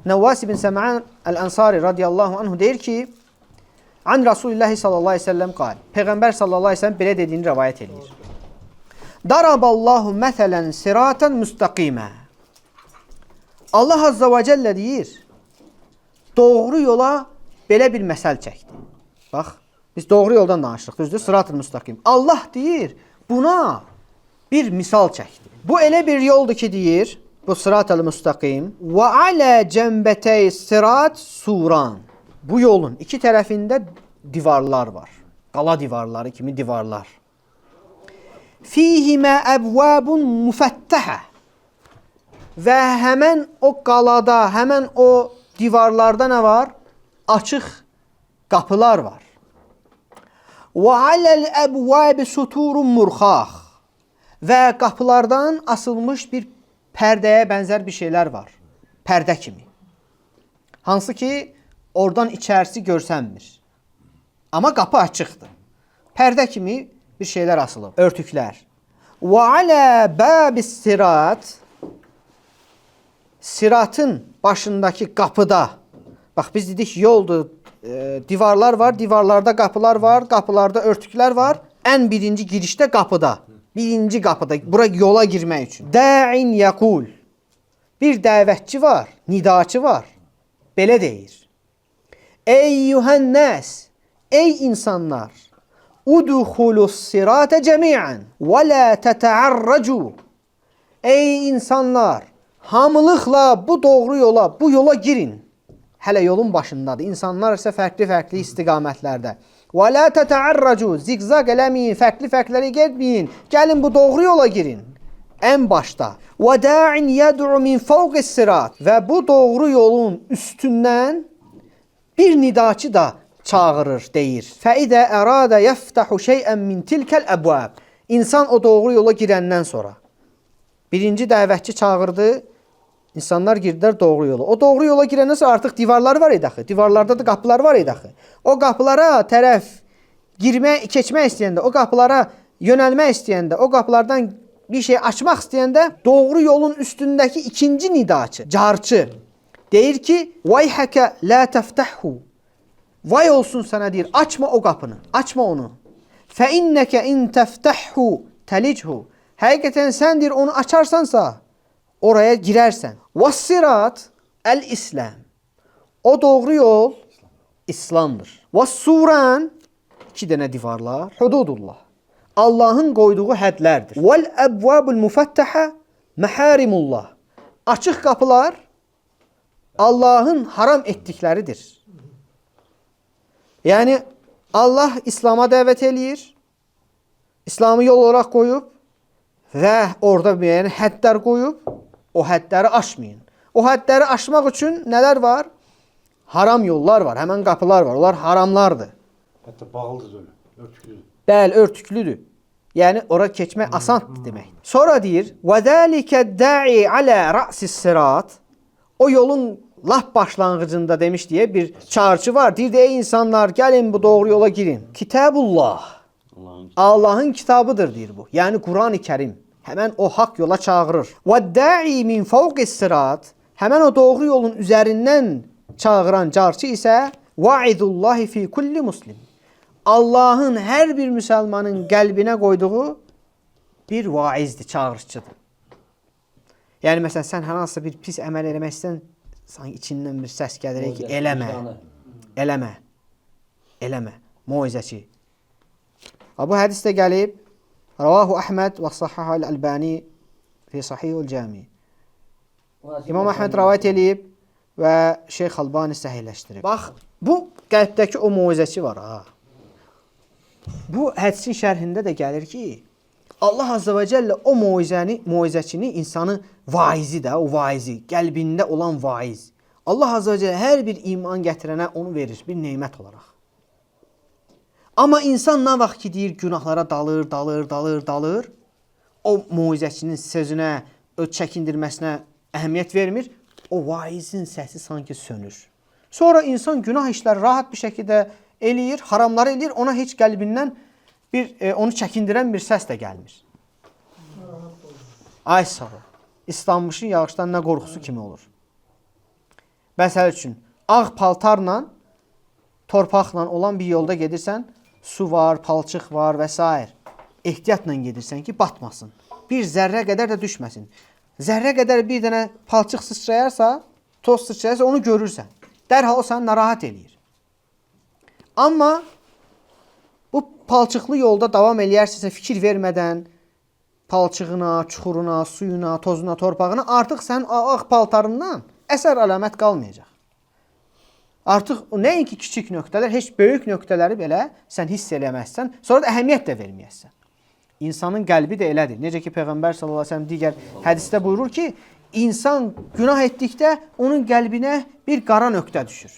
Nəvvas ibn Səm'an Əl-Ənsari radiyallahu anhu deyir ki, An Rasulillahi sallallahu əleyhi və səlləm qal. Peyğəmbər sallallahu əleyhi və səlləm belə dediyini rivayet eləyir. Daraballahu məsələn siratan müstəqimə. Allah azza və cəllə deyir, doğru yola belə bir məsəl çəkdi. Bax, biz doğru yoldan danışırıq, düzdür? Sırat-ı müstəqim. Allah deyir, buna bir misal çəkdi. Bu elə bir yoldur ki, deyir, bu sırat-ı müstəqim və alə cəmbətey sırat suran. Bu yolun iki tərəfində divarlar var. Qala divarları kimi divarlar. Fihimə əbvabun müfəttəhə. Və həmən o qalada, həmən o divarlarda nə var? Açıq qapılar var. Və aləl əbvabi suturun murxax. Və qapılardan asılmış bir pərdəyə bənzər bir şeylər var. Pərdə kimi. Hansı ki, oradan içərisi görsənmir. Amma qapı açıqdır. Pərdə kimi bir şeylər asılıb, örtüklər. Və alə babis sirat siratın başındakı qapıda. Bax biz dedik yoldur, divarlar var, divarlarda qapılar var, qapılarda örtüklər var. Ən birinci girişdə qapıda. Birinci qapıda, bura yola girmək üçün. Da'in yaqul. Bir dəvətçi var, nidaçı var. Belə deyir. Eyyuhən nəs, ey insanlar, udxulus sirata cəmiən və la tətəarracu. Ey insanlar, hamılıqla bu doğru yola, bu yola girin. Hələ yolun başındadır. İnsanlar isə fərqli-fərqli istiqamətlərdə. Və la tətəarracu, ziqzaq eləməyin, fərqli-fərqlərə getməyin. Gəlin bu doğru yola girin. Ən başda. Və da'in yed'u min fawqis sirat. Və bu doğru yolun üstündən bir nidaçı da çağırır, deyir. Fəidə əradə yəftəhu şeyən min tilkəl əbvab. İnsan o doğru yola girəndən sonra birinci dəvətçi çağırdı, insanlar girdilər doğru yola. O doğru yola girəndən sonra artıq divarlar var idi axı. Divarlarda da qapılar var idi axı. O qapılara tərəf girmək, keçmək istəyəndə, o qapılara yönəlmək istəyəndə, o qapılardan bir şey açmaq istəyəndə doğru yolun üstündəki ikinci nidaçı, carçı deyir ki: "Vayhaka la təftəhhu." Vay olsun sənə deyir, açma o qapını, açma onu. Fe inneke in teftahhu telichu. Həqiqətən sən deyir onu açarsansa oraya girərsən. Was-sirat el-İslam. O doğru yol İslamdır. Was-suran iki dənə divarlar hududullah. Allahın qoyduğu hədlərdir. Vel ebvabul müfəttəhə məharimullah. Açıq qapılar Allahın haram etdikləridir. Yəni Allah İslam'a dəvət eləyir. İslamı yol olaraq qoyub və orada müəyyən hədlər qoyub, o hədləri aşmayın. O hədləri aşmaq üçün nələr var? Haram yollar var, həmən qapılar var. Onlar haramlardır. Hətta bağlıdır öyle. Örtüklüdür. Bəli, örtüklüdür. Yəni ora keçmək asandır demək. Sonra deyir: "Və zəlikə da'i alə ra'sis sirat." O yolun lap başlanğıcında demiş deyə bir çağırıcı var. Deyir ey insanlar, gəlin bu doğru yola girin. Kitabullah. Allahın kitabıdır deyir bu. Yəni Qurani Kərim. Həmən o haqq yola çağırır. Və da'i min fawqis sirat. Həmən o doğru yolun üzərindən çağıran carçı isə vaidullahi fi kulli muslim. Allahın hər bir müsəlmanın qəlbinə qoyduğu bir vaizdir, çağırışçıdır. Yəni məsələn sən hər hansısa bir pis əməl eləmək istəsən, sanki içindən bir səs gəlir ki, eləmə. Eləmə. Eləmə. Moizəçi. Ha, bu hədis də gəlib. Ravahu Əhməd və sahhahul Albani fi Sahihul Cami. İmam Əhməd rəvayət eləyib və Şeyx Albani səhihləşdirib. Bax, bu qəlbdəki o moizəçi var ha. Bu hədisin şərhində də gəlir ki, Allah azza və cəllə o moizəni, moizəçini insanı vaizi də, o vaizi, qəlbində olan vaiz. Allah azza və cəllə hər bir iman gətirənə onu verir bir nemət olaraq. Amma insan nə vaxt ki deyir günahlara dalır, dalır, dalır, dalır, o moizəçinin sözünə, o çəkindirməsinə əhəmiyyət vermir, o vaizin səsi sanki sönür. Sonra insan günah işləri rahat bir şəkildə eləyir, haramları eləyir, ona heç qəlbindən bir onu çəkindirən bir səs də gəlmir. Ay sağ ol. İslanmışın yağışdan nə qorxusu kimi olur. Məsəl üçün, ağ paltarla, torpaqla olan bir yolda gedirsən, su var, palçıq var və s. Ehtiyatla gedirsən ki, batmasın. Bir zərrə qədər də düşməsin. Zərrə qədər bir dənə palçıq sıçrayarsa, toz sıçrayarsa onu görürsən. Dərhal o səni narahat eləyir. Amma bu palçıqlı yolda davam eləyərsənsə fikir vermədən palçığına, çuxuruna, suyuna, tozuna, torpağına artıq sənin ağ paltarından əsər əlamət qalmayacaq. Artıq nəinki kiçik nöqtələr, heç böyük nöqtələri belə sən hiss eləməzsən, sonra da əhəmiyyət də verməyəsən. İnsanın qəlbi də elədir. Necə ki Peyğəmbər sallallahu əleyhi və səlləm digər hədisdə buyurur ki, insan günah etdikdə onun qəlbinə bir qara nöqtə düşür.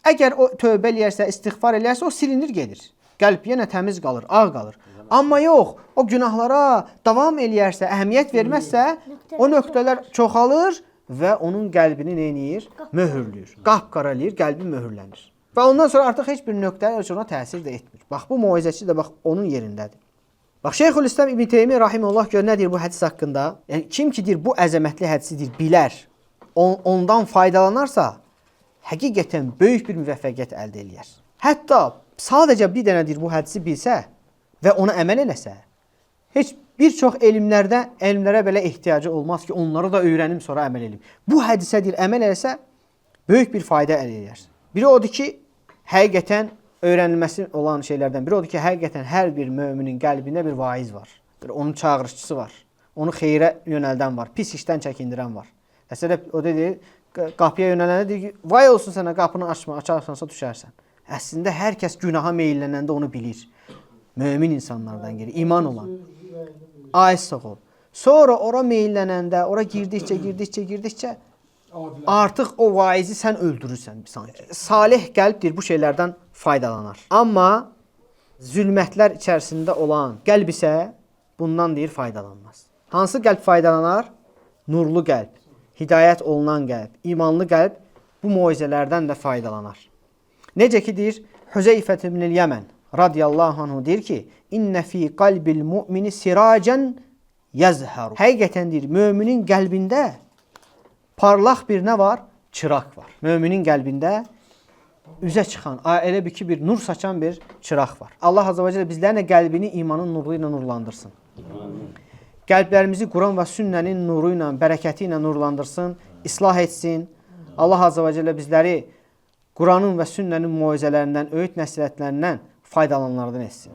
Əgər o tövbə eləyərsə, istiğfar eləyərsə, o silinir gedir. Qəlb yenə təmiz qalır, ağ qalır. Amma yox, o günahlara davam eləyərsə, əhəmiyyət verməzsə, o nöqtələr çoxalır və onun qəlbini nə eləyir? Möhürlüyür. Qapqara eləyir, qəlbi möhürlənir. Və ondan sonra artıq heç bir nöqtə ona təsir də etmir. Bax bu moizəçi də bax onun yerindədir. Bax Şeyxülislam İbn Teymiyyə rahimehullah gör nə deyir bu hədis haqqında? Yəni kim ki deyir bu əzəmətli hədisi deyir bilər, ondan faydalanarsa həqiqətən böyük bir müvəffəqiyyət əldə eləyər. Hətta sadəcə bir dənə deyir bu hədisi bilsə və ona əməl eləsə, heç bir çox elmlərdə elmlərə belə ehtiyacı olmaz ki, onları da öyrənim sonra əməl eləyim. Bu hədisə deyir əməl eləsə böyük bir fayda əldə eləyər. Biri odur ki, həqiqətən öyrənilməsi olan şeylərdən biri odur ki, həqiqətən hər bir möminin qəlbində bir vaiz var. Bir onun çağırışçısı var. Onu xeyrə yönəldən var, pis işdən çəkindirən var. Məsələ o dedi, qapıya yönələnə deyir ki, vay olsun sənə qapını açma, açarsansa düşərsən. Əslində hər kəs günaha meyllənəndə onu bilir. Mömin insanlardan gelir, iman olan. Ay sağ ol. Sonra ora meyllənəndə, ora girdikcə, girdikcə, girdikcə artıq o vaizi sən öldürürsən sanki. Salih qəlb deyir bu şeylərdən faydalanar. Amma zülmətlər içərisində olan qəlb isə bundan deyir faydalanmaz. Hansı qəlb faydalanar? Nurlu qəlb, hidayət olunan qəlb, imanlı qəlb bu moizələrdən də faydalanar. Necə ki deyir Hüzeyfə ibn Yəmən radiyallahu anhu deyir ki, İnnə fi qalbil mu'mini siracən yəzhəru. Həqiqətən deyir, möminin qəlbində parlaq bir nə var? Çıraq var. Möminin qəlbində üzə çıxan, elə bir ki, bir nur saçan bir çıraq var. Allah azə və cəllə bizlərin də qəlbini imanın nuru ilə nurlandırsın. Qəlblərimizi Quran və sünnənin nuru ilə, bərəkəti ilə nurlandırsın, islah etsin. Allah azə və cəllə bizləri Quranın və sünnənin moizələrindən, öyüd nəsihətlərindən faydalananlardan etsin.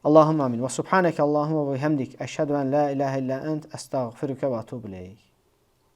Allahumma amin. Və subhanəkə Allahumma və bihamdik. Əşhədu ən la ilahə illə ənt, əstəğfiruke və atubu ileyk.